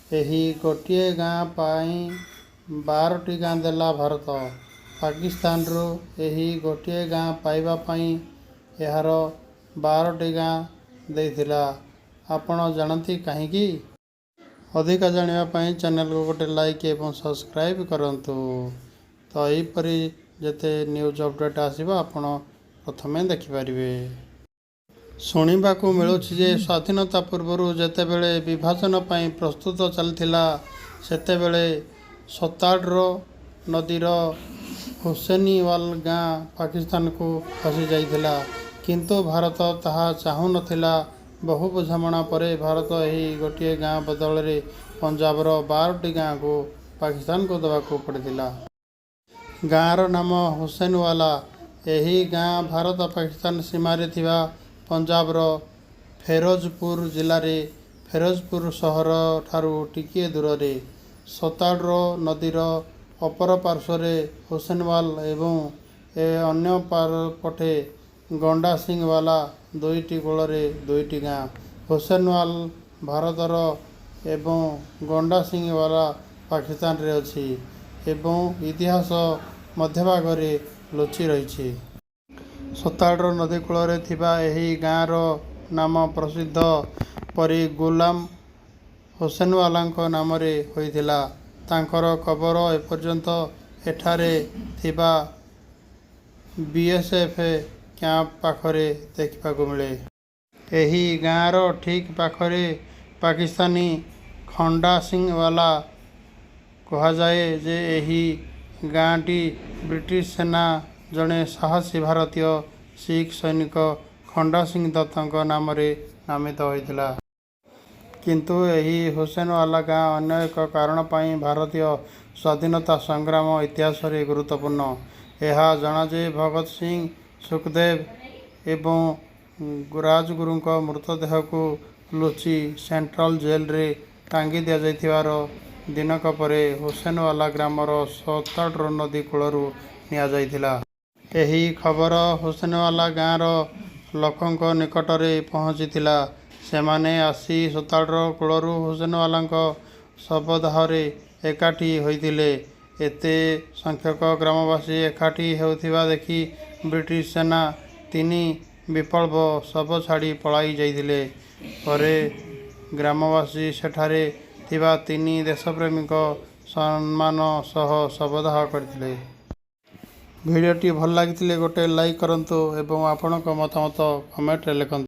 ଏହି ଗୋଟିଏ ଗାଁ ପାଇଁ 12ଟି ଗାଁ ଦେଲା ଭାରତ। ପାକିସ୍ତାନରୁ ଏହି ଗୋଟିଏ ଗାଁ ପାଇବା ପାଇଁ ଏହାର 12ଟି ଗାଁ ଦେଇଥିଲା। ଆପଣ ଜାଣନ୍ତି କାହିଁକି? ଅଧିକା ଜାଣିବା ପାଇଁ ଚ୍ୟାନେଲକୁ ଗୋଟେ ଲାଇକ୍ ଏବଂ ସବସ୍କ୍ରାଇବ୍ କରନ୍ତୁ। ତ ଏହିପରି ଯେତେ ନ୍ୟୁଜ୍ ଅପଡ଼େଟ୍ ଆସିବ, ଆପଣ ପ୍ରଥମେ ଦେଖିପାରିବେ। ଶୁଣିବାକୁ ମିଳୁଛି ଯେ ସ୍ୱାଧୀନତା ପୂର୍ବରୁ ଯେତେବେଳେ ବିଭାଜନ ପାଇଁ ପ୍ରସ୍ତୁତ ଚାଲିଥିଲା, ସେତେବେଳେ ସତଲୁଜ ନଦୀର ହୁସେନିୱାଲା ଗାଁ ପାକିସ୍ତାନକୁ ଖସିଯାଇଥିଲା। କିନ୍ତୁ ଭାରତ ତାହା ଚାହୁଁନଥିଲା। ବହୁ ବୁଝାମଣା ପରେ ଭାରତ ଏହି ଗୋଟିଏ ଗାଁ ବଦଳରେ ପଞ୍ଜାବର 12ଟି ଗାଁକୁ ପାକିସ୍ତାନକୁ ଦେବାକୁ ପଡ଼ିଥିଲା। ଗାଁର ନାମ ହୁସେନୱାଲା। ଏହି ଗାଁ ଭାରତ-ପାକିସ୍ତାନ ସୀମାରେ ଥିବା ପଞ୍ଜାବର ଫିରୋଜପୁର ଜିଲ୍ଲାରେ, ଫିରୋଜପୁର ସହରଠାରୁ ଟିକିଏ ଦୂରରେ। ସତଲୁଜ ନଦୀର ଅପର ପାର୍ଶ୍ୱରେ ହୁସେନୱାଲା ଏବଂ ଅନ୍ୟ ପଟେ ଗଣ୍ଡା ସିଂ ୱାଲା, ଦୁଇଟି କୂଳରେ ଦୁଇଟି ଗାଁ। ହୁସେନୱାଲା ଭାରତର ଏବଂ ଗଣ୍ଡା ସିଂ ୱାଲା ପାକିସ୍ତାନରେ ଅଛି ଏବଂ ଇତିହାସ ମଧ୍ୟଭାଗରେ ଲୁଚି ରହିଛି। ସତଲୁଜ ନଦୀ କୂଳରେ ଥିବା ଏହି ଗାଁର ନାମ ପ୍ରସିଦ୍ଧ ପୀର ଗୁଲାମ ହୁସେନୱାଲାଙ୍କ ନାମରେ ହୋଇଥିଲା। ତାଙ୍କର କବର ଏପର୍ଯ୍ୟନ୍ତ ଏଠାରେ ଥିବା ବିଏସଏଫ କ୍ୟାମ୍ପ ପାଖରେ ଦେଖିବାକୁ ମିଳେ। ଏହି ଗାଁର ଠିକ୍ ପାଖରେ ପାକିସ୍ତାନୀ ଖଣ୍ଡା ସିଂ ୱାଲା। କୁହାଯାଏ ଯେ ଏହି ଗାଁଟି ବ୍ରିଟିଶ ସେନା ଜଣେ ସାହସୀ ଭାରତୀୟ ଶିଖ ସୈନିକ ଖଣ୍ଡା ସିଂ ଦତ୍ତଙ୍କ ନାମରେ ନାମିତ ହୋଇଥିଲା। କିନ୍ତୁ ଏହି ହୁସେନୱାଲା ଗାଁ ଅନ୍ୟ ଏକ କାରଣ ପାଇଁ ଭାରତୀୟ ସ୍ୱାଧୀନତା ସଂଗ୍ରାମ ଇତିହାସରେ ଗୁରୁତ୍ୱପୂର୍ଣ୍ଣ। ଏହା ଜଣା ଯେ ଭଗତ ସିଂ, ସୁଖଦେବ ଏବଂ ରାଜଗୁରୁଙ୍କ ମୃତଦେହକୁ ଲୁଚି ସେଣ୍ଟ୍ରାଲ ଜେଲରେ ଟାଙ୍ଗି ଦିଆଯାଇଥିବାର ଦିନକ ପରେ ହୁସେନୱାଲା ଗ୍ରାମର ସତଲୁଜ ନଦୀ କୂଳରୁ ନିଆଯାଇଥିଲା। ଏହି ଖବର ହୁସେନୱାଲା ଗାଁର ଲୋକଙ୍କ ନିକଟରେ ପହଞ୍ଚିଥିଲା। ସେମାନେ ଆସି ସତଲୁଜ କୂଳରୁ ହୁସେନୱାଲାଙ୍କ ଶବଦାହରେ ଏକାଠି ହୋଇଥିଲେ। ଏତେ ସଂଖ୍ୟକ ଗ୍ରାମବାସୀ ଏକାଠି ହେଉଥିବା ଦେଖି ବ୍ରିଟିଶ ସେନା ତିନି ବିପ୍ଳବୀ ଶବ ଛାଡ଼ି ପଳାଇ ଯାଇଥିଲେ। ପରେ ଗ୍ରାମବାସୀ ସେଠାରେ ଥିବା ତିନି ଦେଶପ୍ରେମୀଙ୍କ ସମ୍ମାନ ସହ ଶବଦାହ କରିଥିଲେ। ଭିଡ଼ିଓଟି ଭଲ ଲାଗିଥିଲେ ଗୋଟେ ଲାଇକ୍ କରନ୍ତୁ ଏବଂ ଆପଣଙ୍କ ମତାମତ କମେଣ୍ଟରେ ଲେଖନ୍ତୁ।